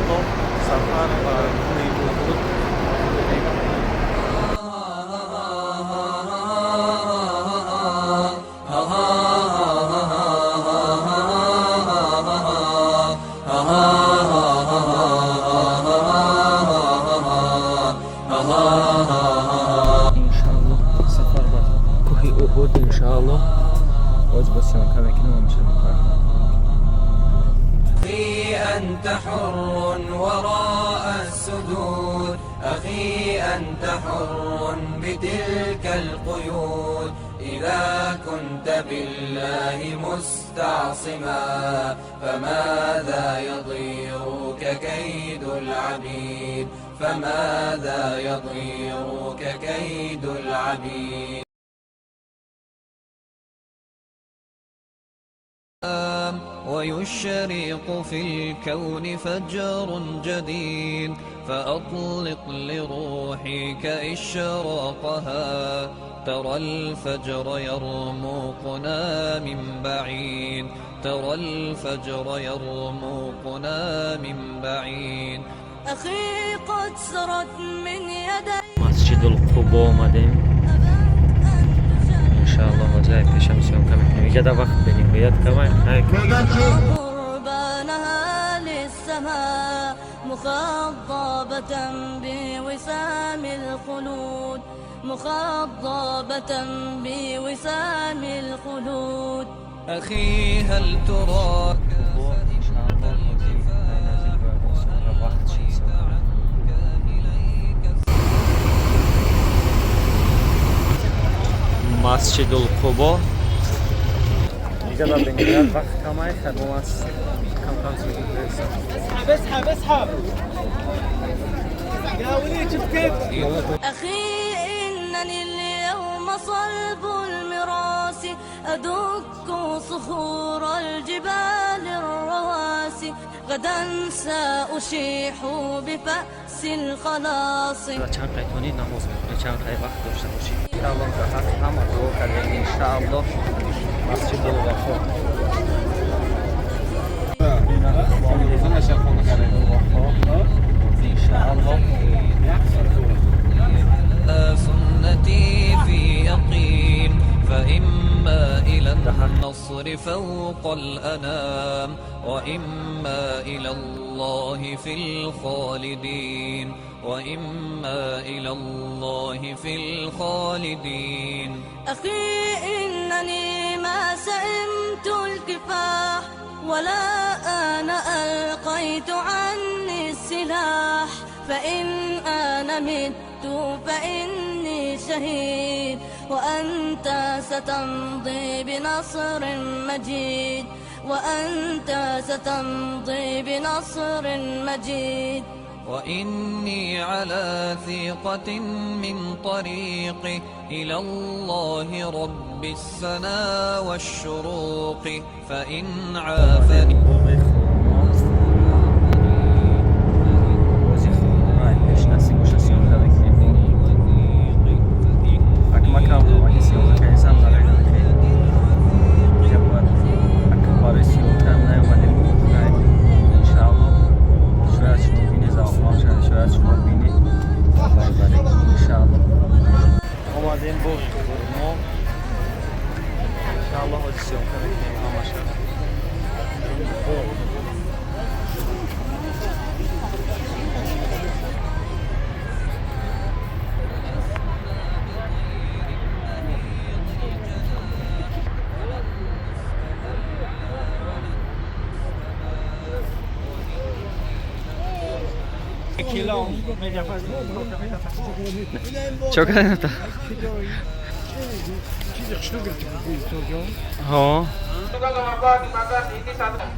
Иншааллоҳ, сафар ба кӯҳи Уҳуд мекунем. Иншааллоҳ, сафар ба кӯҳи Уҳуд. Иншааллоҳ, боз бо съёмка мекунем, ҳамеша мепарем. أخي أنت حر وراء السدود، أخي أنت حر بتلك القيود. إذا كنت بالله مستعصما، فماذا يضيرك كيد العبيد؟ فماذا يضيرك كيد العبيد؟ ويشرق في الكون فجر جديد، فأطلق لروحك إشراقها، ترى الفجر يرمقنا من بعيد، ترى الفجر يرمقنا من بعيد. أخي قد سرت من يدي Масҷидул Қубо омадем. Иншааллоҳ, ҳозир пешам съёмка мекунем. Иҷада вақт бениҳоят камай. قربانها للسماء، مخضبة بوسام الخلود، مخضبة بوسام الخلود. أخي هل تراك Иншааллоҳ, ҳозир наздик бояд съёмка вақт шид, съёмка мекунем. Масҷидул Қубо иҷада бениҳоят вақт камай. Хай, бо ман камкам съёмка. اسحب اسحب اسحب يا وليد، شوف كيف. أخي إنني اليوم صلب المراس، أدك صخور الجبال الرواسي، غدا سأشيح بفأس الخلاص. Чанд қайтонӣ намоз мехонӣ, чанд қай вақт дошта бошӣ. Иншааллоҳ, дар ҳаққи ҳама дуо кардем. Иншааллоҳ, Масҷидул Вафо, Масҷидул Вафо, иншааллоҳ. سنتي في يقين، فإما إلى النصر فوق الأنام، وإما إلى الله في الخالدين، وإما إلى الله في الخالدين. أخي إنني ما سئمت الكفاح، ولا أنا ألقيت عني السلاح، فإن أنا مت فإني شهيد، وأنت ستمضي بنصر مجيد، وأنت ستمضي بنصر مجيد. وإني على ثقة من طريقي إلى الله رب السنا والشروق، فإن عافني боғи хурмо, бози хурмо пеш насиб боша, съёмка мекунем. Акмакам аки съёмка кардесам, зарар намекунем. Инҷа бояд ака барои съёмкам наомадем. Иншааллоҳ, шояд шумо бинед, завқманд шавед, шояд шумо бинед. Бале, иншааллоҳ, омадем боғи хурмо. Иншааллоҳ, ҳозир съёмка мекунем ҳамаша. Боғ. Чо кардем та? Ҳо.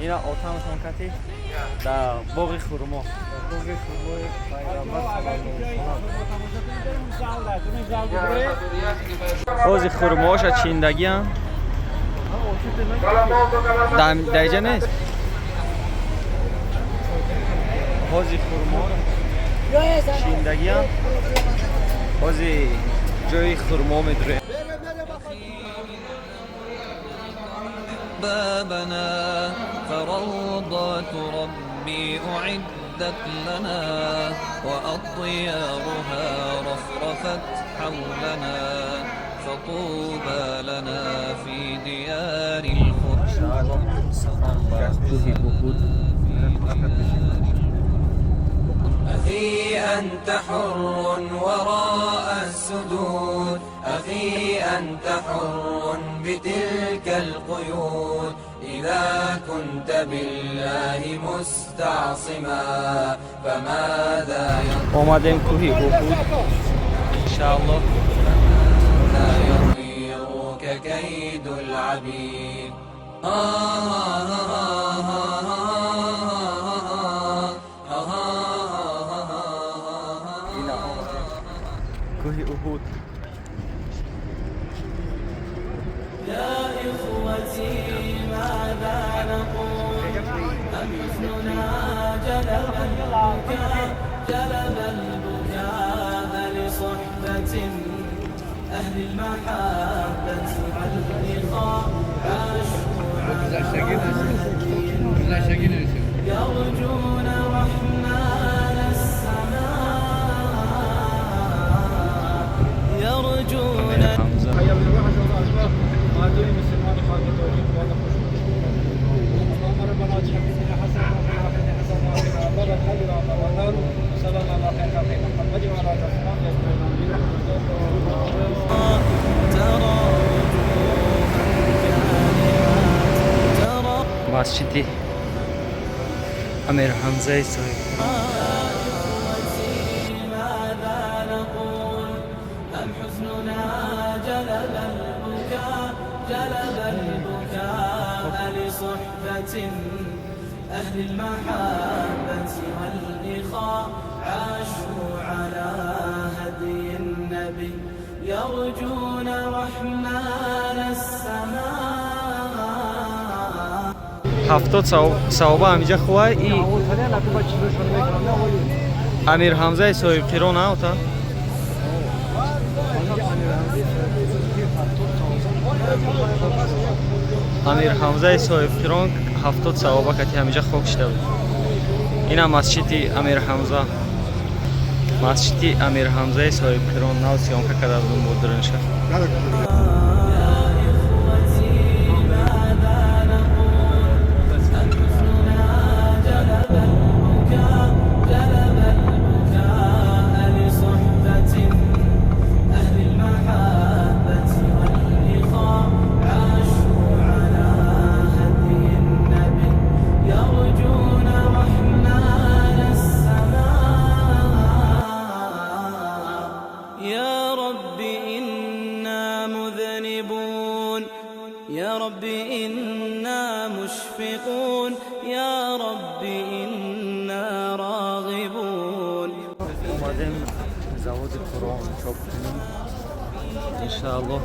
Ина отамшон кати дар боғи хурмо. Боғи хурмои Пайғамбар саллаллоҳу. Ҳозир хурмоҳоша чиндагиам. Даиҷа нест. Ҳозир хурморо чиндагиам. Ҳозир ҷои хурмо медурем. بابنا، فروضات ربي أعدت. أعدت لنا وأطيارها رفرفت حولنا فطوبى لنا في ديار الخلد. Иншааллоҳ, сафар ба кӯҳи Уҳуд. أخي أنت حر وراء السدود، أخي أنت حر بتلك القيود، إذا كنت بالله مستعصما فماذا Омадем кӯҳи Уҳуд, иншааллоҳ. يطيرك كيد العبيد؟ آه آه آه آه آه. Ина омадем кӯҳи Уҳуд. يا إخوتي، ماذا نقول؟ أم حزننا جلب البكاء، جلب البكاء لصحبة أهل المحبة والإخاء، عاشوا على هدي النبي يرجون رحمن السماء، يرجون Амир Ҳамза. مردم مسلمان خاک تاجیک بالا خوش. اللهم ربنا اتنا في الدنيا حسنه وفي الاخره حسنه وقنا عذاب النار وعذاب النار، وصلى الله على خير خلق محمد وعلى اله وصحبه اجمعين. ترى وجوها كالحات ترى Масҷиди Амир Ҳамзаи соҳиб. إخوتي، ماذا نقول؟ أم حزننا جلب البكاء، جلب البكاء لصحبة أهل المحبة والإخاء، عاشوا على هدي النبي يرجون رحمن السماء. 70 саҳоба ҳамиҷа хувай и Амир Ҳамзаи соҳибқирон аота. Амир Ҳамзаи соҳибқирон 70 саҳоба кати ҳамиҷа хок шида буд. Ина масҷиди Амир Ҳамза, масҷиди Амир Ҳамзаи соҳибқирон нав съёмка карда будум бо дрон ша. يا إخوتي، ماذا نقول؟ أم حزننا جلب البكاء، جلب البكاء لصحبة أهل المحبة والإخاء، عاشوا على هدي النبي يرجون رحمن السماء. يا رب إنا مذنبون، يا رب إنا مشفقون، يا رب إنا راغبون. Омадем заводи Қуръон чоп кунем, иншааллоҳ.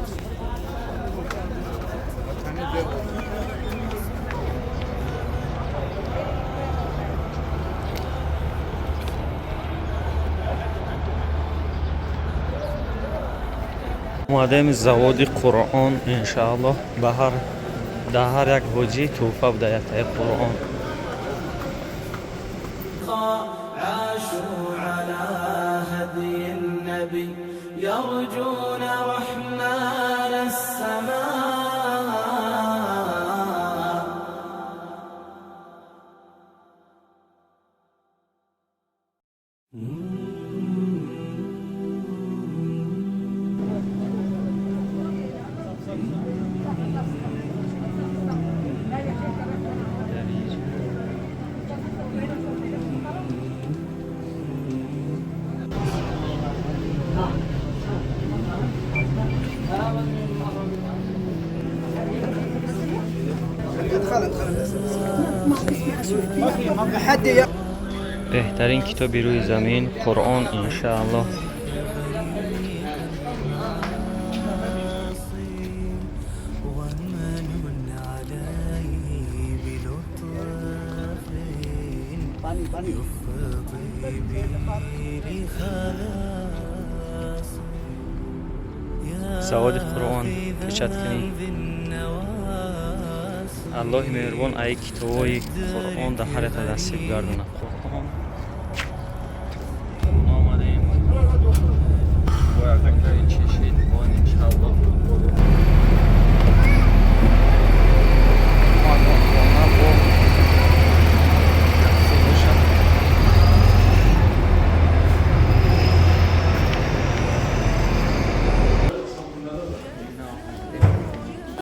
Омадем заводи Қуръон, иншааллоҳ, ба ҳар дар ҳар як ҳоҷӣ тӯҳфа буда яктаи Қуръон. عاشوا على هدي النبي يرجون رحمن السماء. Беҳтарин китоби рӯи замин Қуръон, иншааллоҳ. ومن عليه بلطف يفضي به لخلاص. Заводи Қуръон печать кунӣ. Аллоҳи меҳрубон аи китобҳои Қуръон дар ҳар ята насиб гардонад. Қуръон. Бо ягон